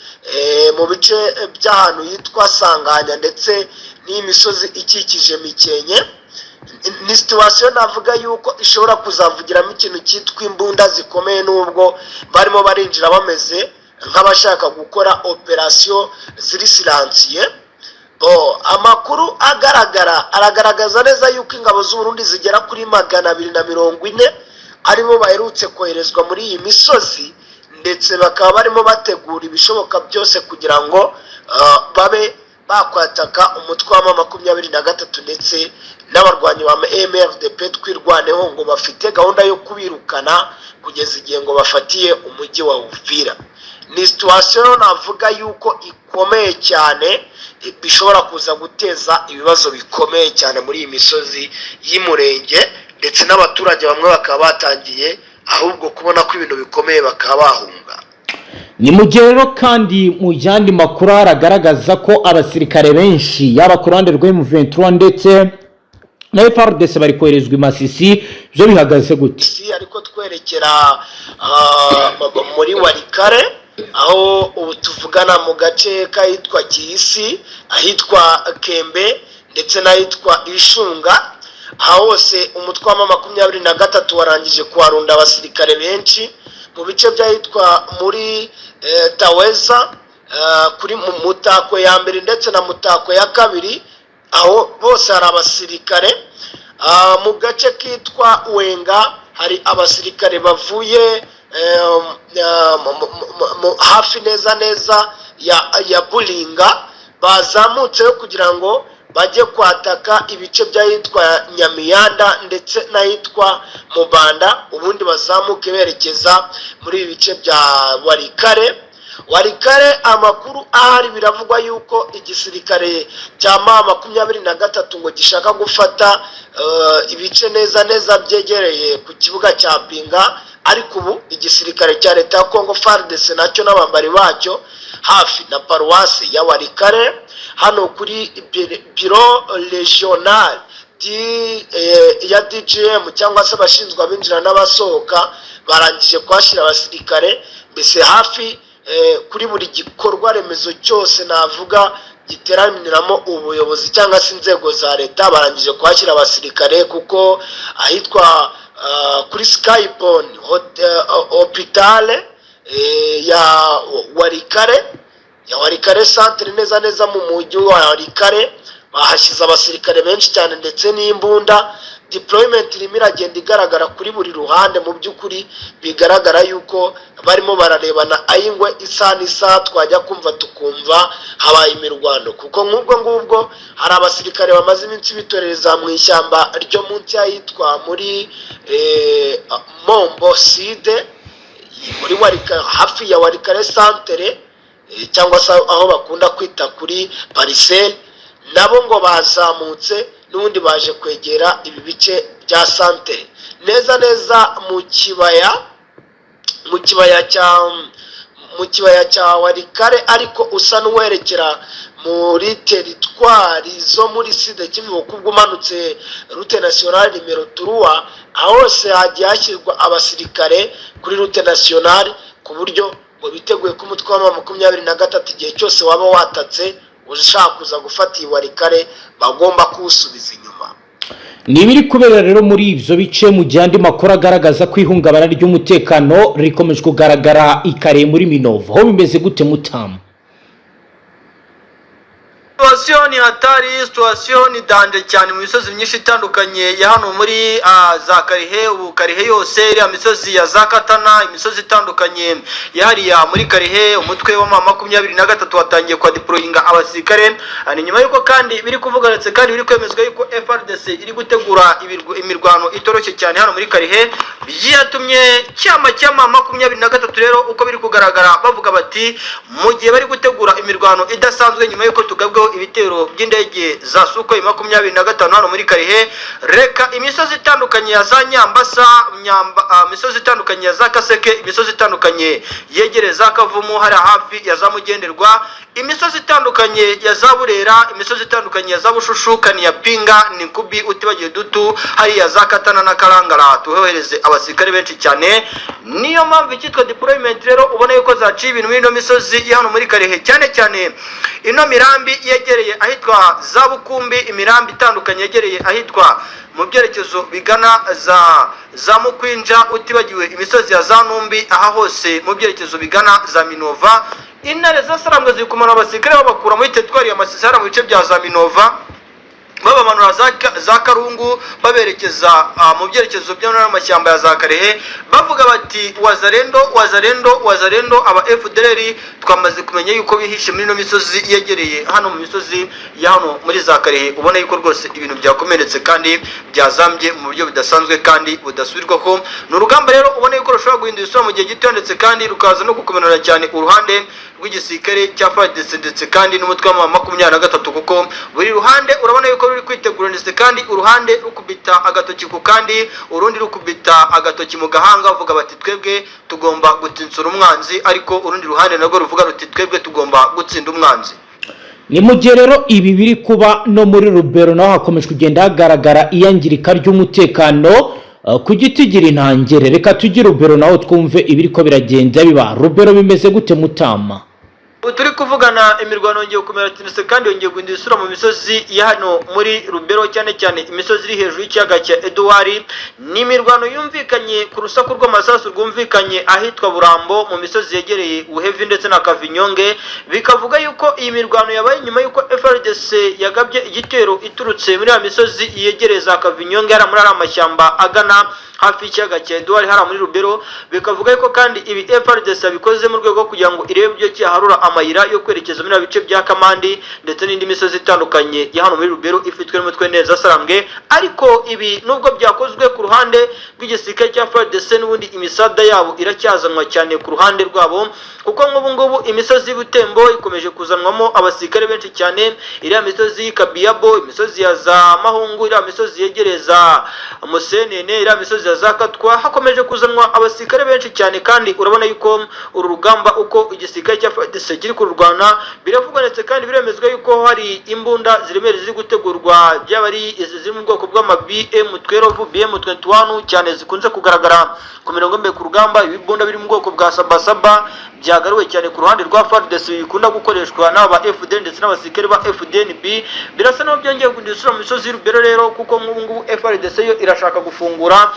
mu bice by'ahantu hitwa Sanganya ndetse n'iyi misozi ikikije Mikenke. Ni situation navuga yuko ishobora kuzavugiramo ikintu cyitwa imbunda zikomeye, nubwo barimo barinjira bameze nk'abashaka gukora operasiyo ziri silencieux. Bo amakuru agaragara aragaragaza neza yuko ingabo z'u Burundi zigera kuri 240 aribo baherutse koherezwa muri iyi misozi, ndetse bakaba barimo bategura ibishoboka byose kugira ngo babe bakwataka umutwe wa 23 ndetse n'abarwanyi ba MRDP Twirwaneho, ngo bafite gahunda yo kubirukana kugeza igihe ngo bafatiye umujyi wa Uvira. Ni situation navuga yuko ikomeye cyane, bishobora kuza guteza ibibazo bikomeye cyane muri iyi misozi y'Imurenge, ndetse n'abaturage bamwe bakaba batangiye ahubwo kubona ko ibintu bikomeye, bakaba bahunga. Ni mu gihe rero kandi mu yandi makuru haragaragaza ko abasirikare benshi, yaba ku ruhande rwa M23 ndetse na FARDC, bari koherezwa i Masisi. Byo bihagaze gute? Si ariko twerekera muri Warikare, aho ubu tuvugana mu gace k'ahitwa Kiyisi, ahitwa Kembe ndetse n'ahitwa Ishunga. Aha hose umutwe wa 23 warangije kuharunda abasirikare benshi mu bice by'ahitwa muri Taweza, kuri mu Mutako ya mbere ndetse na Mutako ya kabiri. Aho bose hari abasirikare. Mu gace kitwa Wenga hari abasirikare bavuye hafi neza neza ya Buringa, bazamutseyo kugira ngo bajye kwataka ibice by'ahitwa Nyamiyanda ndetse n'ahitwa Mubanda, ubundi bazamuke berekeza muri ibi bice bya Walikale. Walikale, amakuru ahari, biravugwa yuko igisirikare cya M23 ngo gishaka gufata ibice neza neza byegereye ku kibuga cya Pinga. Ariko ubu igisirikare cya leta ya Congo, FARDC, nacyo n'abambari bacyo hafi na paruwasi ya Walikale, hano kuri bureau régional ya DGM cyangwa se abashinzwe abinjira n'abasohoka, barangije kuhashyira abasirikare. Mbese hafi kuri buri gikorwa remezo cyose navuga giteraniramo ubuyobozi cyangwa se inzego za leta, barangije kuhashyira abasirikare, kuko ahitwa kuri Skypon hôpital ya Walikale, ya Walikale centre, neza neza mu mujyi wa Walikale, bahashyize abasirikare benshi cyane ndetse n'imbunda. Deployment irimo iragenda igaragara kuri buri ruhande. Mu by'ukuri bigaragara yuko barimo bararebana ay'ingwe, isaha n'isaha twajya kumva tukumva habaye imirwano, kuko nk'ubwo ngubwo hari abasirikare bamaze iminsi bitorereza mu ishyamba ryo munsi y'ahitwa muri Mombo Sud, muri Warika, hafi ya Walikale centre, cyangwa se aho bakunda kwita kuri Pariseri. Nabo ngo bazamutse n'ubundi baje kwegera ibi bice bya santere, neza neza mu kibaya cya Walikale, ariko usa n'uwerekera muri teritwari zo muri Sud-Kivu, kuko umanutse route nationale numéro 3, aho hose hagiye hashyirwa abasirikare kuri route nationale, ku buryo ngo biteguye ko umutwe wa 23 igihe cyose waba watatse ushaka kuza gufata iyi Walikale, bagomba kuwusubiza inyuma. Ni ibiri kubera rero muri ibyo bice, mu gihe andi makuru agaragaza ko ihungabana ry'umutekano rikomeje kugaragara i Kalehe muri Minova. Aho bimeze gute, Mutamu? Situation ni hatari, situation ni danger cyane mu misozi myinshi itandukanye ya hano muri za Kalehe. Ubu Kalehe yose, iriya misozi ya za Katana, imisozi itandukanye yahariya muri Kalehe, umutwe wa 23 watangiye kwa deployinga abasirikare. Ni nyuma y'uko kandi biri kuvuga ndetse kandi biri kwemezwa yuko FARDC iri gutegura imirwano itoroshye cyane hano muri Kalehe. Byatumye cyama cyama 23 rero, uko biri kugaragara, bavuga bati mu gihe bari gutegura imirwano idasanzwe nyuma y'uko tugabweho ibitero by'indege za Sukhoi 25 hano muri Kalehe, reka imisozi itandukanye ya za Nyambasa, Nyamba, imisozi itandukanye ya za Kaseke, imisozi itandukanye yegereye za Kavumu hari hafi ya za Mugenderwa, imisozi itandukanye ya za Burera, imisozi itandukanye ya za Bushushu, Kaniya, Nikubi, utibagiwe Dutu hariya za Katana na Karangara, tuhohereze abasirikare benshi cyane. Niyo mpamvu icyitwa deployment rero ubona yuko zaciye ibintu muri ino misozi ya hano muri Kalehe, cyane cyane ino mirambi yegereye ahitwa za Bukumbi, imirambi itandukanye yegereye ahitwa mu byerekezo bigana za Mukwinja, utibagiwe imisozi ya za Numbi, aha hose mu byerekezo bigana za Minova. Intare zasarambwe ziri kumanura abasirikare babakura muri teritwari ya Masisi hariya mu bice bya za Minova, babamanura za Karungu, baberekeza mu byerekezo by'amashyamba ya za Kalehe, bavuga bati: "Wazalendo, wazalendo, wazalendo, aba FDLR twamaze kumenya yuko bihishe muri ino misozi yegereye hano mu misozi ya hano muri za Kalehe." Ubona yuko rwose ibintu byakomeretse kandi byazambye mu buryo budasanzwe kandi budasubirwaho. Ni urugamba rero ubona yuko rushobora guhindura isura mu gihe gito, ndetse kandi rukaza no gukomerera cyane uruhande rw'igisirikare cya FARDC ndetse kandi n'umutwe wa 23, kuko buri ruhande urabona yuko ruri kwitegura, ndetse kandi uruhande rukubita agatoki ku kandi, urundi rukubita agatoki mu gahanga, bavuga bati: "Twebwe tugomba gutsinsura umwanzi," ariko urundi ruhande narwo ruvuga ruti: "Twebwe tugomba gutsinda umwanzi." Ni mu gihe rero ibi biri kuba, no muri Rubero naho hakomeje kugenda hagaragara iyangirika ry'umutekano ku giti gira intangere. Reka tujye Rubero naho twumve ibiri ko biragenda biba. Rubero bimeze gute, Mutama? Ubu turi kuvugana, imirwano yongeye gukomera ndetse kandi yongeye guhindura isura mu misozi ya hano muri Rubero, cyane cyane imisozi iri hejuru y'ikiyaga cya Eduwari. Ni imirwano yumvikanye ku rusaku rw'amasasu rwumvikanye ahitwa Burambo, mu misozi yegereye Buhevi ndetse na Kavinyonge. Bikavuga yuko iyi mirwano yabaye nyuma y'uko FARDC yagabye igitero iturutse muri ya misozi yegereye za Kavinyonge, hariya muri ariya mashyamba agana hafi y'ikiyaga cya Eduwari, hariya muri Rubero. Bikavuga yuko kandi ibi FARDC yabikoze mu rwego rwo kugira ngo irebe uburyo ki yaharura amayira yo kwerekeza muri bice bya Kamandi ndetse n'indi misozi itandukanye ya hano muri Rubero ifitwe n'umutwe neza Sarambwe. Ariko ibi nubwo byakozwe ku ruhande rw'igisirikare cya FARDC, n'ubundi imisada yabo iracyazanwa cyane ku ruhande rwabo, kuko nk'ubu ngubu imisozi y'Ubutembo ikomeje kuzanwamo abasirikare benshi cyane. Iriya misozi y'Ikabiyabo, imisozi ya za Mahungu, iriya misozi yegereza Musenene, iriya misozi ya za Katwa, hakomeje kuzanwa abasirikare benshi cyane. Kandi urabona yuko uru rugamba, uko igisirikare cya FARDC kiri kururwana, biravugwa ndetse kandi biremezwa yuko hari imbunda ziremereye ziri gutegurwa, byaba ari izi ziri mu bwoko bw'ama BM12, BM21 cyane zikunze kugaragara ku mirongo imbere ku rugamba, ibibunda biri mu bwoko bwa sabasaba byagaruwe cyane ku ruhande rwa FARDC, bikunda gukoreshwa n'aba FDN ndetse n'abasirikare ba FDNB. Birasa naho byongeye guhindura isura mu misozi y'Urubero rero, kuko nk'ubu ngubu FARDC yo irashaka gufungura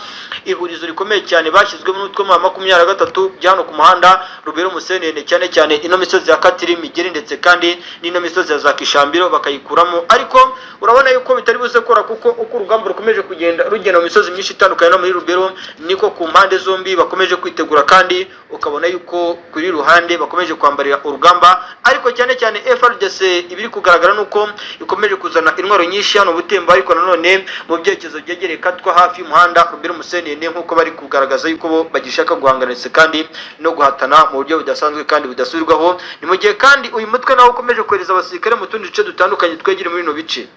ihurizo rikomeye cyane bashyizwemo n'utwe mu 23 bya hano ku muhanda Rubero Musenene, cyane cyane ino misozi ya Katiri Migeri ndetse kandi n'ino misozi ya za Kishambiro bakayikuramo. Ariko urabona yuko bitari buze kora, kuko uko urugamba rukomeje kugenda rugenda mu misozi myinshi itandukanye no muri Rubero, niko ku mpande zombi bakomeje kwitegura, kandi ukabona yuko kuri ruhande bakomeje kwambarira urugamba. Ariko cyane cyane FARDC ibiri kugaragara nuko ikomeje kuzana intwaro nyinshi hano Butembo, ariko nanone mu byerekezo byegereye Katwa, hafi y'umuhanda Rubero Musenene, nk'uko bari kugaragaza yuko bo bagishaka guhangana ndetse kandi no guhatana mu buryo budasanzwe kandi budasubirwaho. Ni mu gihe kandi uyu mutwe nawo ukomeje kohereza abasirikare mu tundi duce dutandukanye twegereye muri bino bice.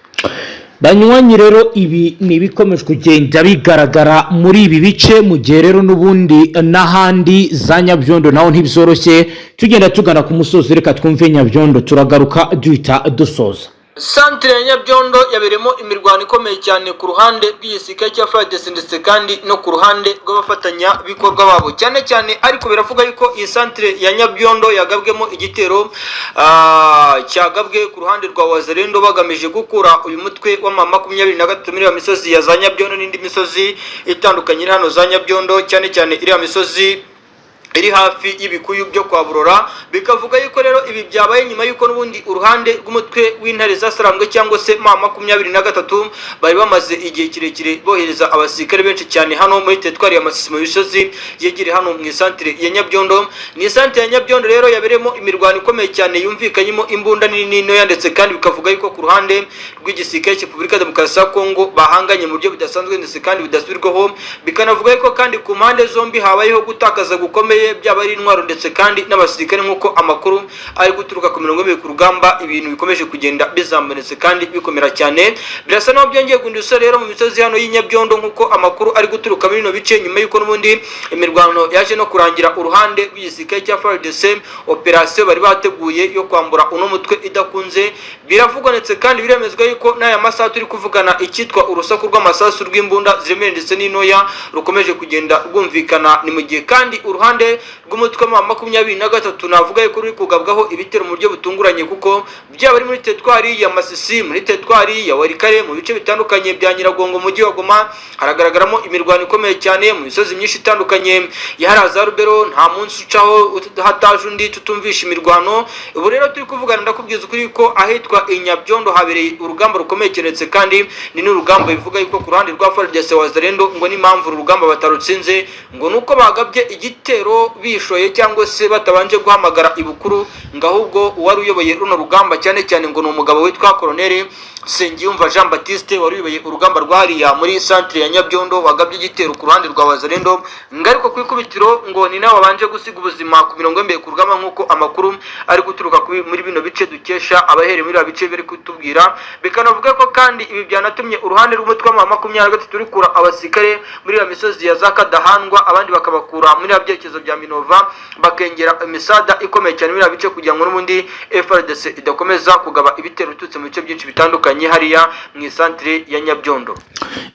Banywanyi rero, ibi ni ibikomeje kugenda bigaragara muri ibi bice, mu gihe rero n'ubundi n'ahandi za Nyabyondo naho ntibyoroshye. Tugenda tugana ku musozi, reka twumve Nyabyondo, turagaruka duhita dusoza. Santire ya Nyabyondo yabereyemo imirwano ikomeye cyane ku ruhande rw'igisirikare cya FARDC ndetse kandi no ku ruhande rw'abafatanyabikorwa babo cyane cyane. Ariko biravuga yuko iyi santire ya Nyabyondo yagabwemo igitero cyagabwe ku ruhande rwa Wazalendo, bagamije gukura uyu mutwe wa M23 muri iyo misozi ya za Nyabyondo n'indi misozi itandukanye iri hano za Nyabyondo, cyane cyane iriya misozi iri hafi y'ibikuyu byo kwa Burora. Bikavuga yuko rero ibi byabaye nyuma y'uko n'ubundi uruhande rw'umutwe w'intare zasarambwe, cyangwa se M23, bari bamaze igihe kirekire bohereza abasirikare benshi cyane hano muri teritwari ya Masisi, mu misozi yegereye hano mu isantire ya Nyabyondo. Ni isantire ya Nyabyondo rero yabereyemo imirwano ikomeye cyane, yumvikanyemo imbunda nini n'intoya, ndetse kandi bikavuga yuko ku ruhande rw'igisirikare cya Repubulika ya Demokarasi ya Kongo bahanganye mu buryo budasanzwe ndetse kandi budasubirwaho. Bikanavuga yuko kandi ku mpande zombi habayeho gutakaza gukomeye, byaba ari intwaro ndetse kandi n'abasirikare, nk'uko amakuru ari guturuka ku mirongo ibiri ku rugamba. Ibintu bikomeje kugenda bizamutse kandi bikomera cyane. Birasa naho byongeye guhindura isura rero mu misozi hano y'inyabyondo, nk'uko amakuru ari guturuka muri bino bice, nyuma y'uko n'ubundi imirwano yaje no kurangira uruhande rw'igisirikare cya FARDC operasiyo bari bateguye yo kwambura uno mutwe idakunze. Biravugwa ndetse kandi biremezwa yuko n'aya masaha turi kuvugana, icyitwa urusaku rw'amasasu rw'imbunda ziremereye ndetse n'intoya rukomeje kugenda rwumvikana. Ni mu gihe kandi uruhande rw'umutwe wa 23 navuga yuko ruri kugabwaho ibitero mu buryo butunguranye, kuko byaba ari muri teritwari ya Masisi, muri teritwari ya Walikale, mu bice bitandukanye bya Nyiragongo, mu mujyi wa Goma, haragaragaramo imirwano ikomeye cyane mu misozi myinshi itandukanye ya za Rubero. Nta munsi ucaho hataje undi tutumvisha imirwano. Ubu rero turi kuvugana, ndakubwiza ukuri ko ahitwa Inyabyondo habereye urugamba rukomeye cyane, ndetse kandi ni n'urugamba bivuga yuko ku ruhande rwa FARDC Wazalendo ngo n'impamvu uru rugamba batarutsinze ngo nuko bagabye igitero bishoye, cyangwa se batabanje guhamagara ibukuru, ngo ahubwo uwari uyoboye runo rugamba cyane cyane ngo ni umugabo witwa Colonel Nsengiyumva Jean Baptiste, wari uyoboye urugamba rwa hariya muri centre ya Nyabyondo, wagabye igitero ku ruhande rwa Wazalendo, ngo ariko ku ikubitiro ngo ni nawe wabanje gusiga ubuzima ku mirongo y'imbere ku rugamba, nk'uko amakuru ari guturuka muri bino bice dukesha abahereye muri bice biri kutubwira. Bikanavuga ko kandi ibi byanatumye uruhande rw'umutwe wa 23 rukura abasirikare muri iyo misozi ya za Kadahandwa, abandi bakabakura muri bya byerekezo bya bya Minova, bakengera imisada ikomeye cyane muri bice, kugira ngo n'ubundi FARDC idakomeza kugaba ibitero biturutse mu bice byinshi bitandukanye hariya mu isantere ya Nyabyondo.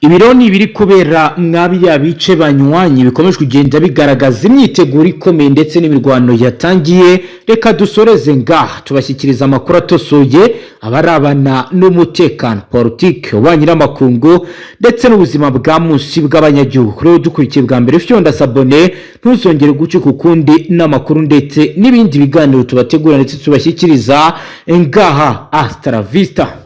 Ibiro ni ibiri kubera mwabiriya bice, banywanyi, bikomeje kugenda bigaragaza imyiteguro ikomeye ndetse n'imirwano yatangiye. Reka dusoreze ngaha, tubashyikiriza amakuru atosoye abarabana n'umutekano, politiki, ububanyi n'amakungu ndetse n'ubuzima bwa munsi bw'abanyagihugu. Rero dukurikiye bwa mbere, fyonda s'abonner, ntuzongere gucika ukundi n'amakuru ndetse n'ibindi biganiro tubategura ndetse tubashyikiriza ngaha. Hasta la vista.